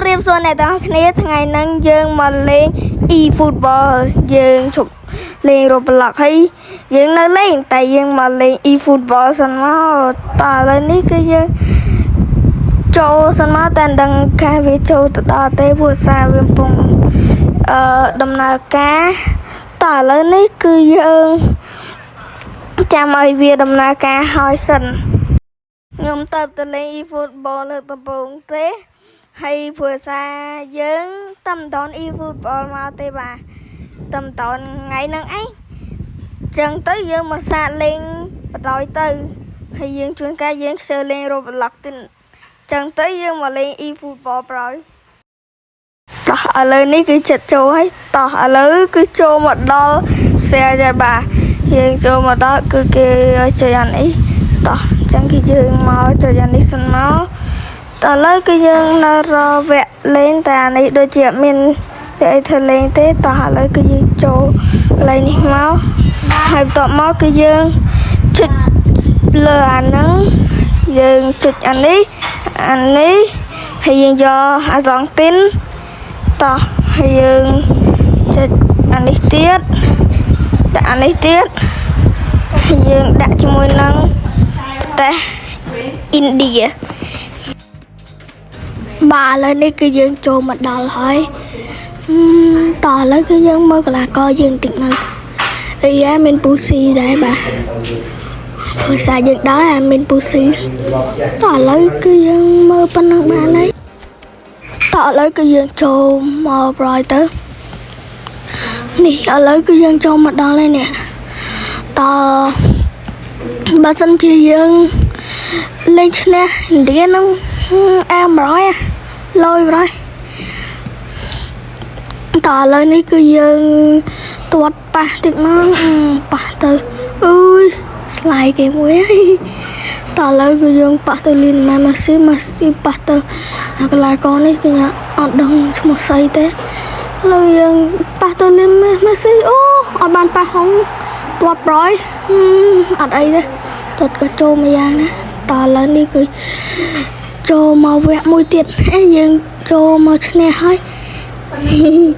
រាបសួរអ្នកទាំងអស់គ្នាថ្ងៃហ្នឹងយើងមកលេង e-football យើងជប់លេង Roblox ហើយយើងនៅលេងតែយើងមកលេង e-football សិនមកតើឥឡូវនេះគឺយើងចូលសិនមកតែមិនដឹងថាវាចូលទៅដល់ទេព្រោះសារវាកំពុងដំណើរការតើឥឡូវនេះគឺយើងចាំឲ្យវាដំណើរការហើយសិនខ្ញុំទៅទៅលេង e-football លើកដំបូងទេ ហើយព្រោះសារយើងតាមតន e-football មកទេបាទតាមតនថ្ងៃហ្នឹងឯងចឹងទៅយើងមកសាកលេងបដ ாய் ទៅហើយយើងជួនកាលយើងខ្ជិលលេង Roblox ទៀតចឹងទៅយើងមកលេង e-football ប្រយតោះឥឡូវនេះគឺចិត្តចូលហើយតោះឥឡូវគឺចូលមកដល់ share ហើយបាទយើងចូលមកដល់គឺគេឲ្យចុចអានេះតោះចឹងគឺយើងមកចុចអានេះសិនមក តឥឡូវគឺយើងនៅរកវគ្គលេងតែអានេះដូចជាអត់មានវគ្គអីធ្វើលេងទេតោះឥឡូវគឺយើងចូលកន្លែងនេះមកហើយបន្ទាប់មកគឺយើងចុចលើអាហ្នឹងយើងចុចអានេះអានេះហើយយើងយកអាសងទីនតោះហើយយើងចុចអានេះទៀតដាក់អានេះទៀតហើយយើងដាក់ជាមួយនឹងប្រទេសឥណ្ឌា បាទឥឡូវនេះគឺយើងចូលមកដល់ហើយហឹមតោះឥឡូវគឺយើងមើលកីឡាករយើងតិចមើលអីយ៉ាមានពូស៊ីដែរបាទភាសាយើងដល់អាមានពូស៊ីតោះឥឡូវគឺយើងមើលប៉ុណ្ណឹងបានហើយតោះឥឡូវគឺយើងចូលមកប្រយទៅនេះឥឡូវគឺយើងចូលមកដល់ហើយនេះតើបើសិនជាយើងលេងឈ្នះឥណ្ឌាហ្នឹងអែ100អាលយ100តើឥឡូវនេះគឺយើងទាត់ប៉ះតិចមកអឺប៉ះទៅអើយស្លាយគេមួយហើយតើឥឡូវគឺយើងប៉ះទៅលីនម៉ែម៉ាស៊ីម៉ាស៊ីប៉ះទៅអាកីឡាករនេះគឺអត់ដឹងឈ្មោះស្អីទេឥឡូវយើងប៉ះទៅលីនម៉ាស៊ីអូអត់បានប៉ះហងទាត់ប្រយហឹមអត់អីទេទាត់ក៏ចូលមួយយ៉ាងណាតើឥឡូវនេះគឺចូលមកវគ្គមួយទៀតអេយើងចូលមកឈ្នះហើយ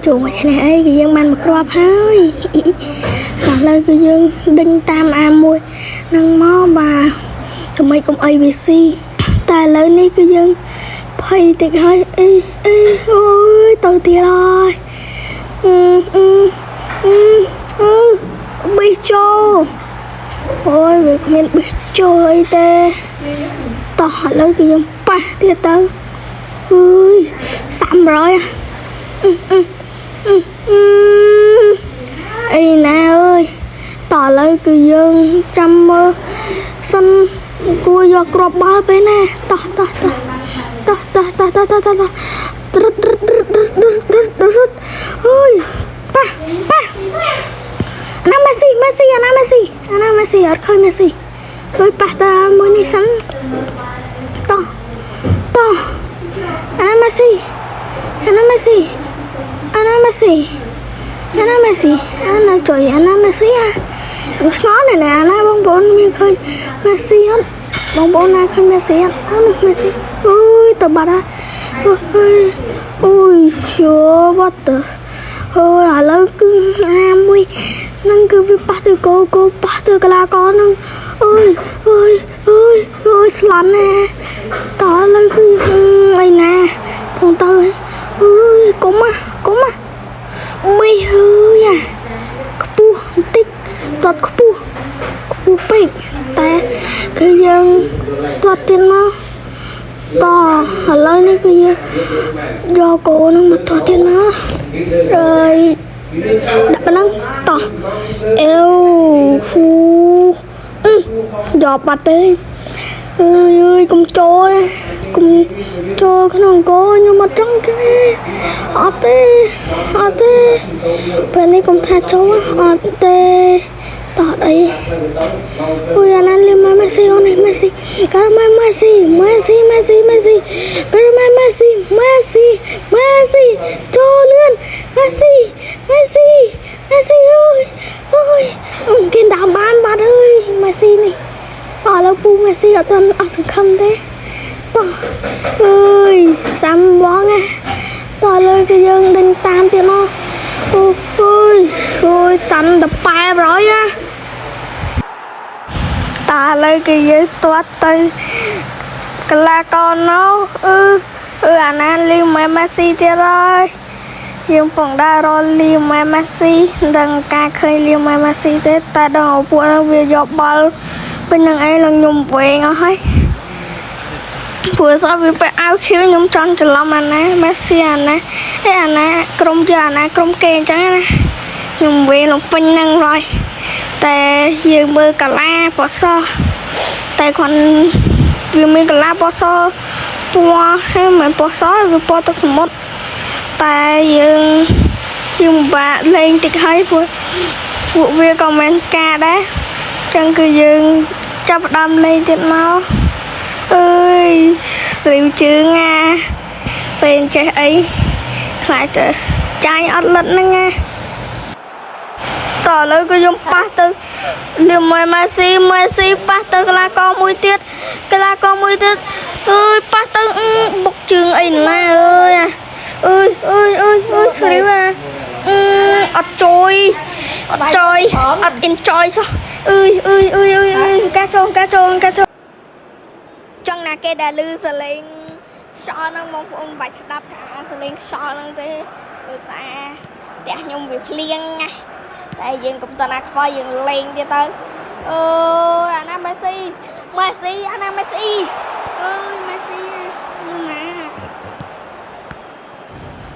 ចូលមកឈ្នះអីគឺយើងបានមកគ្រាប់ហើយឥឡូវគឺយើងដេញតាមអាមួយនឹងមកបាទធ្វើម៉េចកុំអីវាស៊ីតែឥឡូវនេះគឺយើងភ័យតិចហើយអីអីអូយទៅទៀតហើយអឺអឺអឺអឺប៊ីចូលអូយវាគ្មានប៊ីចូលអីទេតោះឥឡូវគឺយើងប៉ះទៀតទៅអើយ300អា អឺអីណាអើយតោះឥឡូវគឺយើងចាំមើលសិនគួរយកគ្រាប់បាល់ពេលណាតោះតោះតោះតោះតោះតោះតោះតោះតោះតោះត្រឹតត្រឹតត្រឹតត្រឹតត្រឹតត្រឹតអើយប៉ះប៉ះអាណាមេស៊ីមេស៊ីអាណាមេស៊ីអាណាមេស៊ីអត់ឃើញមេស៊ីអើយប៉ះតាមួយនេះសិនតោះតោះអាណាមេស៊ីអាណាមេស៊ី អាណាមេស៊ីអាណាមេស៊ីអាណាចុយអាណាមេស៊ីអាខ្ញុំឆ្ងល់ណាស់ណាអាណាបងប្អូនមានឃើញមេស៊ីអត់បងប្អូនណាឃើញមេស៊ីអត់អូនោះមេស៊ីអើយតបាត់ហើយអើយអូយ sure, what the អើយឥឡូវគឺអាមួយហ្នឹងគឺវាប៉ះទៅគោគោប៉ះទៅកីឡាករហ្នឹងអើយអើយអើយអើយស្លន់ណាតើឥឡូវគឺអីណាផងទៅអើយកុំណាកុំណាប៊ីហើយអាខ្ពស់បន្តិចទាត់ខ្ពស់ខ្ពស់ពេកតែគឺយើងទាត់ទៀតមកតឥឡូវនេះគឺយើងយកគោនឹងមកទាត់ទៀតមកហើយដាក់ប៉ុណ្ណឹងតោះអេវហ្វូអឺយកបាត់ទេអើយអើយកុំចូលកុំចូលក្នុងគោខ្ញុំអត់ចង់គេអត់ទេអត់ទេពេលនេះកុំថាចូលអត់ទេតោះអីអូយអាណាលីម៉ាមេស៊ីអូនេះមេស៊ីកាម៉ាមេស៊ីមេស៊ីមេស៊ីមេស៊ីកាម៉ាមេស៊ីមេស៊ីមេស៊ីចូលលឿនមេស៊ីមេស៊ីមេស៊ីអើយអើយគេដាក់បានបាត់អើយមេស៊ីនេះឥឡូវពូមេស៊ីអត់ទាន់អស់សង្ឃឹមទេត តោះអើយសាំបងណាតោះលើគឺយើងដេញតាមទៀតមកអូអើយអើយសាំតប៉ែប្រយណាតើលើគឺយើងទាត់ទៅកីឡាករណោអឺអឺអាណាលីម៉ែម៉េស៊ីទៀតហើយយើងពងដែររលីម៉ែម៉េស៊ីមិនដឹងការឃើញលីម៉ែម៉េស៊ីទេតែដល់ពួកហ្នឹងវាយកបាល់ពេញនឹងឯងឡើងខ្ញុំវែងអស់ហើយ ព្រោះសោះវាពាក់អាវខៀវខ្ញុំចង់ច្រឡំអាណាមេស៊ីអាណាអេអាណាក្រុមយកអាណាក្រុមគេអញ្ចឹងណាខ្ញុំវេលំពេញហ្នឹងហើយតែយើងមើលកាឡាពណ៌សតែគាត់វាមានកឡាពណ៌សពណ៌ហើយមិនមែនពណ៌សវាពណ៌ទឹកសមុទ្រតែយើងយើងពិបាកលេងតិចហើយព្រោះពួកវាក៏មិនការដែរអញ្ចឹងគឺយើងចាប់ផ្ដើមលេងទៀតមក អើយស្រីវជើងណាពេលចេះអីខ្លាចទៅចាញ់អត់លិតហ្នឹងណាតឥឡូវក៏ខ្ញុំប៉ះទៅលៀមម៉ែម៉ាស៊ីម៉ាស៊ីប៉ះទៅកីឡាករមួយទៀតកីឡាករមួយទៀតអើយប៉ះទៅអឺបុកជើងអីណាអើយអាអើយអើយអើយអើយស្រីវអាអឺអត់ជួយអត់ជួយអត់ enjoy សោះអើយអើយអើយអើយអើយការចូលការចូលការចូល ចង់ណាគេដែលលឺសលេងខ្យល់ហ្នឹងបងប្អូនមិនបាច់ស្ដាប់ការសលេងខ្យល់ហ្នឹងទេដោយសារផ្ទះខ្ញុំវាភ្លៀងណាតែយើងកុំតណាខ្វល់យើងលេងទៀតទៅអើយអាណាមេស៊ីមេស៊ីអាណាមេស៊ីអើយមេស៊ីមើលណា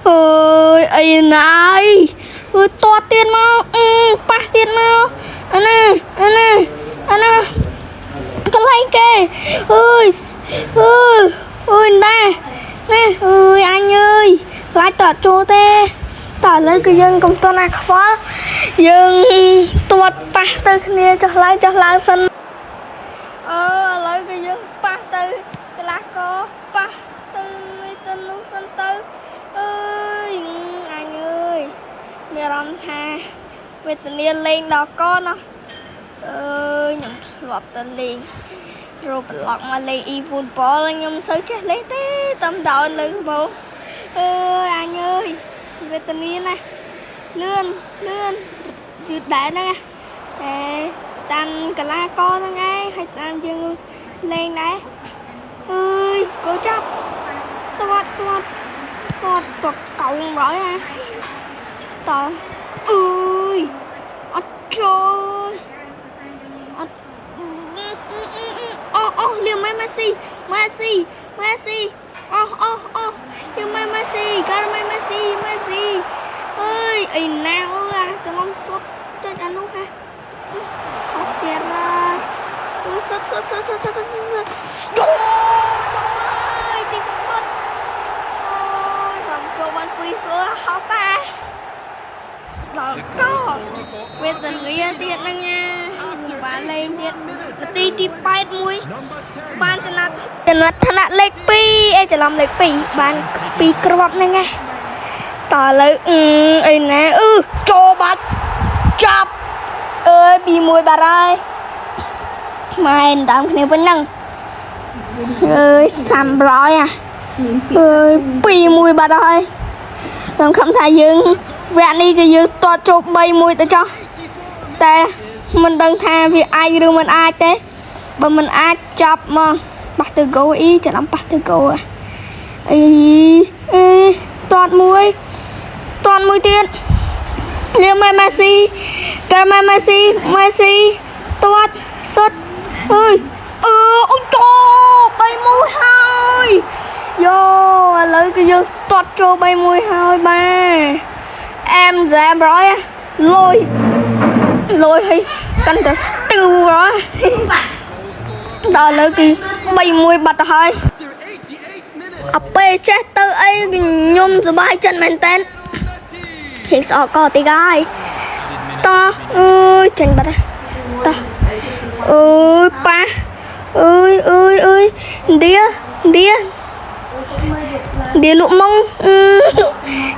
អើយអីណាយអើយតទៀតមកអឺប៉ះទៀតមកអាណាអាណាអាណា កន្លែងគេអើយអើយអើយណាណាអើយអញអើយខ្លាចតអត់ចូលទេតើឥឡូវគឺយើងកុំតណាខ្វល់យើងទាត់ប៉ះទៅគ្នាចុះឡើងចុះឡើងសិនអឺឥឡូវគឺយើងប៉ះទៅកីឡាករប៉ះទៅនេះទៅនោះសិនទៅអើយអញអើយមានអារម្មណ៍ថាវេទនាលេងដល់កណោះ អើយខ្ញុំធ្លាប់ទៅលេង Roblox មកលេង eFootball ខ្ញុំមិនសូវចេះលេងទេតាមដោនលើមកអើយអញអើយវេទនាណាស់លឿនលឿនយឺតដែរហ្នឹងណាតែតាមកីឡាករហ្នឹងឯងហើយតាមយើងលេងដែរអើយកូចាប់ទាត់ទាត់ទាត់ទាត់កោងរយហ่ะតើអើយអត់ចូល អត់អូអូលៀមមេស៊ីមេស៊ីមេស៊ីអូអូអូលៀមមេស៊ីកាមេមេស៊ីមេស៊ីអើយអីណាអើយអាចំំសុតចុចអានោះហ่ะអត់ទៀតហើយអឺសុតសុតសុតសុតសុតសុតសុតចូលចូលហើយទីបំផុតអូយខ្ញុំចូលបានពីរសួរហត់តាដល់កវេទនាទៀតហ្នឹងណាបានលេងទៀតនាទីទី81បានចំណាត់ចំណាត់ឋានៈលេខ2អេច្រឡំលេខ2បាន2គ្រាប់ហ្នឹងណាតើឥឡូវអឺអីណាអឺចូលបាត់ចាប់អើយ2 1បាត់ហើយម៉ែដើមគ្នាប៉ុណ្ណឹងអើយ300អាអើយ2 1បាត់ហើយខ្ញុំខំថាយើងវគ្គនេះគឺយើងទាត់ចូល3 1ទៅចោះ តែមិនដឹងថាវាអាចឬមិនអាចទេបើមិនអាចចាប់មកប៉ះទៅគោអ៊ីច្រឡំប៉ះទៅគោអីអីទាត់មួយទាត់មួយទៀតលៀមមេស៊ីកាមេមេស៊ីមេស៊ីទាត់សុតអើយអឺអូចូល3មួយហើយយោឥឡូវគឺយើងទាត់ចូល3មួយហើយបាទអែមហ្សែមរយលយ លយឲ្យកាន់តែស្ទើរដល់លើគឺ3 1បាត់ទៅហើយ After 88 minutes, អពេលចេះទៅអីខ្ញុំសប្បាយចិត្តមែនតើ Messi. ធៀងស្អកកតិចហើយតោះអើយចេញបាត់ហើយតោះអើយប៉ះអើយអើយអើយឥណ្ឌាឥណ្ឌាឥណ្ឌាលក់ម៉ងអឺ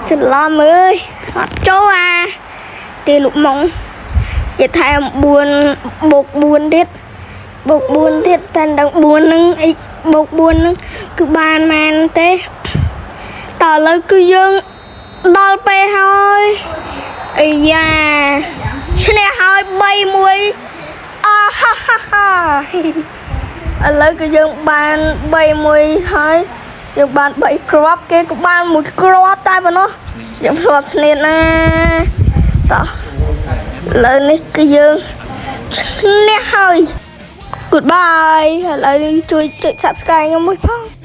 ច្រឡំអើយអត់ចូលអាទេលក់ម៉ងគេថែម4បូក4ទៀត បូក4ទៀតតែដល់4ហ្នឹងអីបូក4ហ្នឹងគឺបានមែនទេតើឥឡូវគឺយើងដល់ពេលហើយអាយ៉ាឈ្នះហើយ3 1អាហាហាហាឥឡូវគឺយើងបាន3 1ហើយយើងបាន3គ្រាប់គេក៏បានមួយគ្រាប់តែប៉ុណ្ណោះយើងភ្លាត់ស្នៀតណាតោះឥឡូវនេះគឺយើងឈ្នះហើយ Goodbye. ឥឡូវជួយចុច Subscribe ខ្ញុំមួយផង។